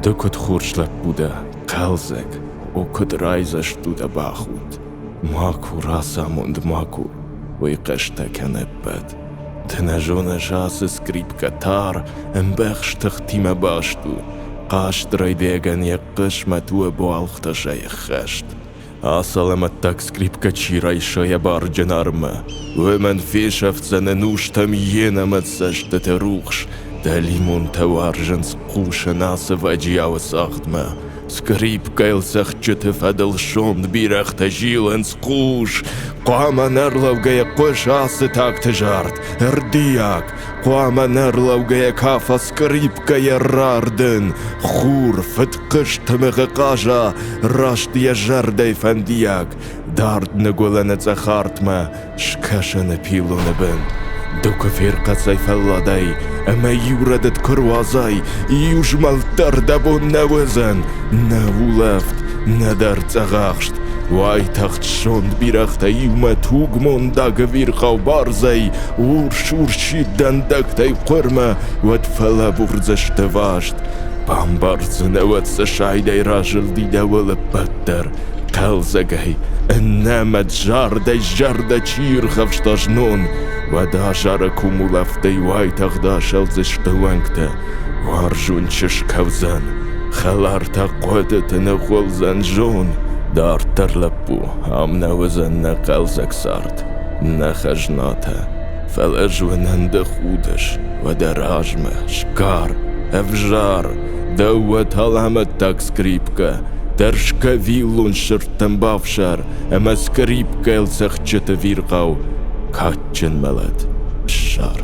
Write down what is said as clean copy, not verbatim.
Ды куыд хорз лӕппу дӕ, хъӕлдзӕг, о, куыд райдзаст у дӕ бахудт. Макуы рацамонд, макуы, уый хъӕстӕ кӕн ӕппӕт. Ды нӕ зоныс, ацы скрипкӕ тар, ӕмбӕхст тыхтимӕ баст у. Хъазт райдайӕгӕн йӕ хъысмӕт у ӕбуалгътӕсӕй ӕххӕст. Ацы алӕмӕттаг скрипкӕ чи райса йӕ барджын арммӕ, уымӕн фесӕфдзӕн ӕнустӕм йе нӕмӕт цӕстыты рухс. Дӕлимонтӕ уарзынц хъусын ацы вӕджиауы цагъдмӕ. Скрипкӕйыл цӕхджыты фӕдыл сонт бирӕгътӕ зилынц хъус. Хъуамӕ нӕ рлӕугӕйӕ хъуыса ацы такты зард, ӕрдиаг. Хъуамӕ нӕ рлӕугӕйӕ кафа скърипкӕйӕ рардын. Хур, фыдхъызт тымыгъы хъаза, раст йӕ зӕрдӕйы фӕндиаг. Дард ныгуылӕны цъӕх артмӕ, скӕсӕны пилоны бын. Ды куы ферхъӕцай фӕлладӕй ӕмӕ иу рӕдыд куы руадзай, иу змӕлд дӕр дӕ бон нӕ уыдзӕн, нӕ улӕфт, нӕдӕр цъӕгъӕхст. Уайтагъд сонт бирӕгътӕ иумӕ тугмондаг ӕвирхъау бардзӕй урс-урсид дӕндӕгтӕй хъуырмӕ уӕд фӕлӕбурдзысты васт. Бамбардзынӕ, уӕд сӕ сайдӕй разылди дӕуыл ӕппӕт дӕр. Хъӕлдзӕгӕй, ӕнӕмӕт зардӕй зӕрдӕ чи ирхӕфста знон, уӕд азары комулӕфтӕй уайтагъд асӕлдзысты уӕнгтӕ. Уарзон чызг кӕудзӕн, хӕлар та хъуыдыты ныгъуылдзӕн зон. Дарддӕр лӕппу, ам нӕ уыдзӕн нӕ хъӕлдзӕг цард, нӕ хӕзнатӕ. Фӕлӕ ӕз уынын ды худыс, уӕдӕ размӕ, сгар, ӕвзар, дӕу уӕд алӕмӕттаг скрипкӕ, тӕрсгӕ виллон сырдтӕм бафсӕр ӕмӕ скрипкӕйыл цӕхджыты вирхъау кадджын мӕлӕт ссар.